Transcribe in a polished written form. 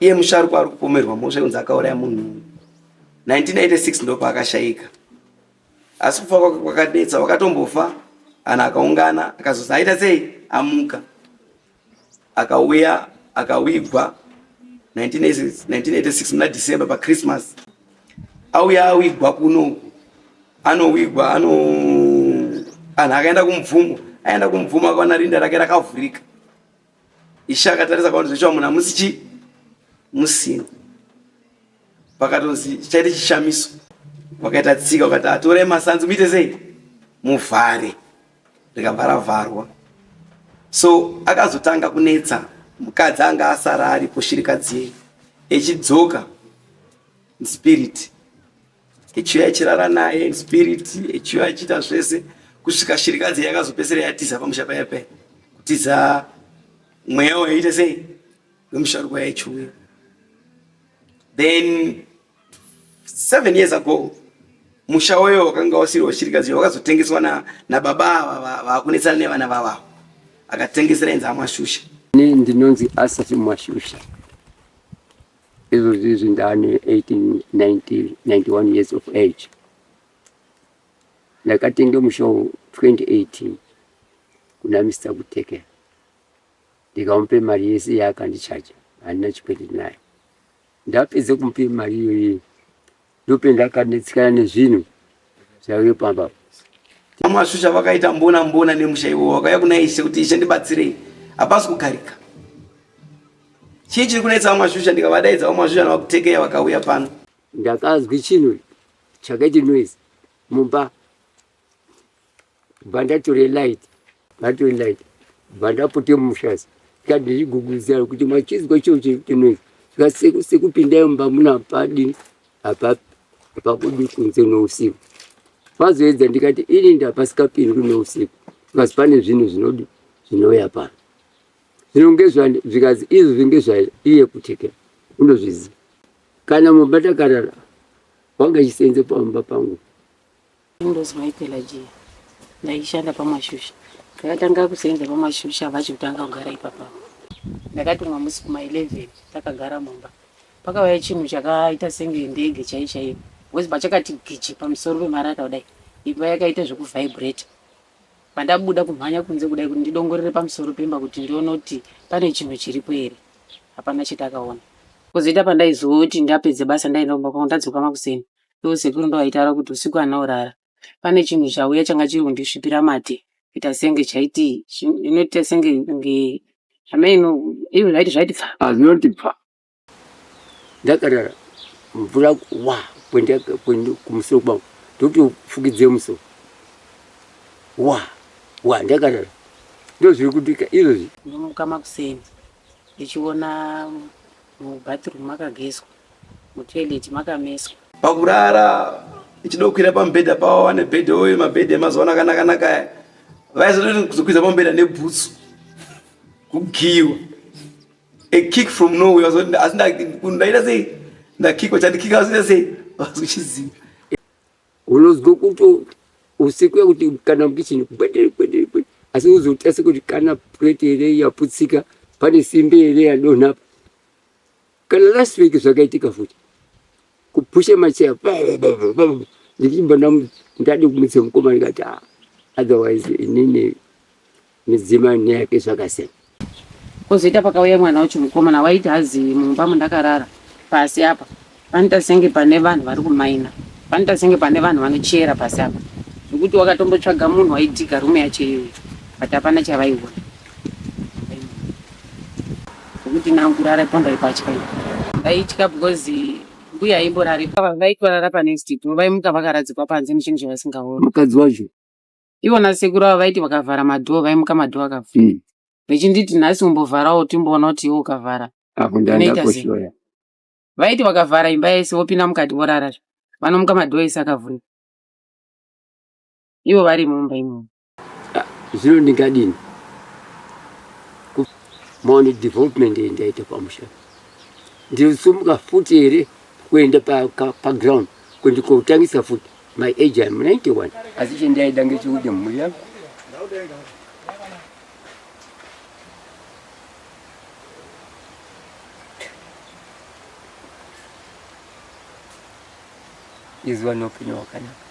Iye musharukwa ari kupomerwa mhosva yekunzi akauraya munhu 1986 ndopaakashaika. Asi kufa kwake kwakadetsa, wakatombofa anhu akaungana akazozi aita sei amuka akauya akawigwa 1986 muna December paChristmas auya awigwa kunoku anowigwa ano anhu akaenda kumupfumo aenda kumupfumo akaona rinda rake rakavhurika Ishe akatarisa kwauri zveshuwa munhu hamusi chi musina. Pakatonzi chaite chishamiso. Wakaita tsika wakati atorai masanzi muite sei? Muvhare. Rikabva ravharwa. So akazotanga kunetsa mukadzi anga asara aripo shirikadzi yei echidzoka spirit echiuya echirara naye spirit echiuya achiita zvese kusvika shirikadzi yakazopesera yatiza pamusha paya paya kutiza mweya waiita sei wemusharukwa yaichiuya then seven years ago musha wayo wakanga wasiri washirikadzi wakazotengeswa nababa ava vakunetsana nevana vavavo akatengesera inzi amwashusha ndinonzi asafi mwashusha Izvozvi izvi ndane 1891 years of age. Ndakatenga musha 2018 kuna Mr. Kutekera ndikamupe mari yese yaakandichaja, handina chikwereti naye. Ndapedza kumupe mari iyoyi ndope ndakanetsekana nezvinhu zvaive pamba. Amashusha vakaita mbona mbona nemusha iwowo, vakauya kuna Ishe kuti Ishe ndibatsirei, hapasi kugarika. Chii chiri kunetsa vamashusha ndikavadaidza vamashusha navakutekeya vakauya pano. Ndakazwi chinhu chakaita noise mumba bva ndatore light ndatore light bva ndapote mumushazi ndikati ndichigugudzira kuti machizwa chiro chekuti noise zvikati sekupindai mumba muna padini hapabudi kunze nousiku pazoedza ndikati ini ndapasikapindwi nousiku because pane zvinhu zvinodi zvinouya pano zvino ngezvani zvikazi izvi ngezva iye kutekera unozviziva kana mumba takarara wanga chisenze pamba pangu Ndozi mai Pelagia ndaishanda paMashusha ndakatanga kusenza paMashusha vachitanga kugara ipapa ndakatumwa musi kuma 11 takagara mumba pakauya chinhu chakaita senge ndege chai chaiyo because pachakati gichi pamusoro pemarata kudai imba yakaita zvekuvibrate Pandabuda kumhanya kunze kudai kuti ndidongorere pamusoro pemba kuti ndione kuti pane chinhu chiripo here, hapana chetakaona. Kozoita pandaizoti ndapedza basa ndaenda kumba kwangu ndadzoka makuseni, ivo sekuru ndovaitaura kuti usiku handina kurara. Pane chinhu chauya changa chiri kundisvipira mate kuita senge chaiti inoita senge nge hameno izvo zvaiti zvaiti pfa. Zvinoti pfa. Ndakarara mvura wa kuenda kumusoro kwangu ndokutofukidze musoro wa wa ndakarara ndozviri kutika izvozvi. Ndomuka makuseni ndichiona mubathroom makagezwa mutoilet makameswa. Pakurara ichida kukwira pamubhedha pavo vane bhedha oyo mabhedha emazuva ano akanaka naka aya vaizototi kuzokwidza pamubhedha nebhutsu kugiyiwa a kick from nowhere asi ndaita sei ndakikwa chandikika asi sei vazochiziva unozwa kuto usiku yekuti kana mukichini kwete kwete kwete asi uzoita sekuti kana plate here yaputsika pane simbi here yadonha kana last week zvakaitika futi kupusha macheya ndichibva ndade kumutsa mukoma ndikati ah, otherwise inini Midzima neyake zvakasiyana. Kozoita pakauya mwana wacho mukomana waiti hazi mumba mundakarara pasi apa panoita senge pane vanhu vari kumaina panoita senge pane vanhu vanochera pasi apa zvekuti wakatombotsvaga munhu waidhiga rumu yacho iyoyo but hapana chavaiona zvekuti nangurara ipo ndaipatya ndaitya because mbuya aimborari vaitorara panext door vaimuka vakaradzikwa panze nechinhu chavasingaoni mukadzi wacho Ivona sekuru ava vaiti vakavhara madhoo vaimuka madhoo akavhura. Vechinditi nhasi umbovharawo timboona kuti iwe ukavhara Apo inoita sei. ndandakoshora. Vaiti vakavhara imba yese vopinda mukati vorara. Vanomuka madhoo ese akavhurika. Ivo vari mumba imomo. Zvino ndingadini? Maone development iyi ndaita pamusha. Ndinosimuka futi here kuenda paground pa kuenda kotangisa futi my age I'm 91. Asi chendaida ngechekuti mhuri yangu Izuva neupenyu hwakanaka.